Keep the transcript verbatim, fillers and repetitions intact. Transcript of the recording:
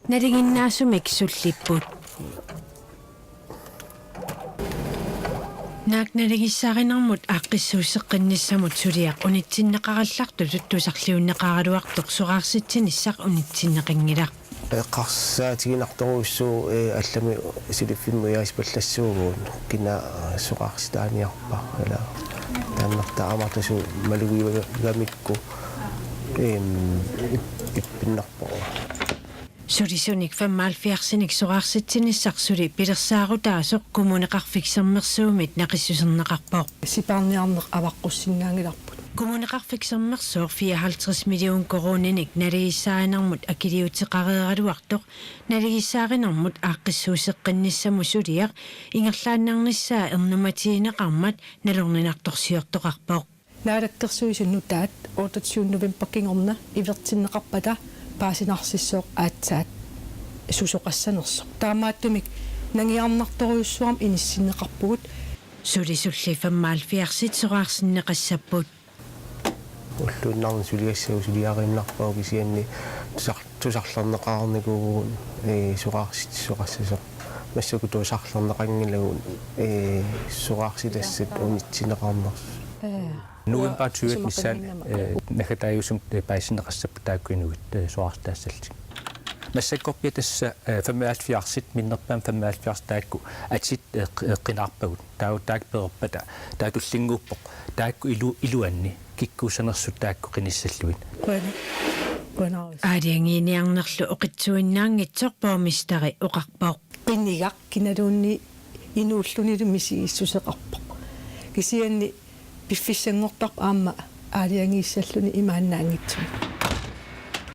Nalinginnaasumik sullipput. Naak nalingissaarinarmut aaqqissuusseqqinnissamut suliaq unitsinneqarallartutut tusarliunneqaraluartoq soraarsitsinissaq unitsinneqanngilaq. Eqqarsaatiginartorujussuuvoq, eh, allamik suliffimmut iasipallassuugut kina soraarsitaaniarpa, ila taannartaa aamma tassunga malugigamikku, em, ip-, ippinnarpoq. Sulisunik femoghalvfjerdsinik soraarsitsinissaq suli pilersaarutaasoq Kommuneqarfik Sermersuumit naqissuserneqarpoq. Sipaarniarneq avaqqussinnaanngilarput. Kommuneqarfik Sermersuup fireoghalvtreds million koruuninik nalingissaarinarmut akiliuteqareeraluartoq nalingissaarinarmut aaqqissuusseqqinnissamut suliaq ingerlaannarnissaa ernumatigineqarmat nalorninartorsiortoqarpoq. Naalakkersuisut nutaat otteogtyvende november kingorna ivertinneqarpata paasinarsissooq aatsaat susoqassanersoq. Taamaattumik nangiarnartorujussuarmik inissinneqarpugut. Sulisulli femoghalvfjerdsit soraarsinneqassapput. Ulluinnarni suliassagut suliariinnarpagut, kisianni tusar-, tusarlerneqarnikuuvugut, ee, soraarsitsisoqassasoq. Massakkut tusarlerneqanngilagut, ee, soraarsitassat unitsinneqarnersut. November tyve missaani, eh, naggataajuisumik, eh, paasisinneqassapput taakku inuit, eh, soraarsitaassallutik. Massakkorpiaq tassa, eh, femoghalvfjerdsit, minnerpaamik femoghalvfjerds taakku atit, eh, q-, eh, qinaarpagut. Taava taakku pereerpata, taava tullinnguuppoq. Taakku ilu-, iluanni kikkuussanersut taakku qinissallugit. Qujan-, qujanarujussuaq. Aalajangiiniarnerlu oqitsuinnaanngitsoq borgmesteri oqarpoq. Qinigaq kinaluunniit inuullunilu misigissuseqarpoq. Kisianni piffissanngortarpoq aamma aalajangiissalluni imaannaanngitsumik.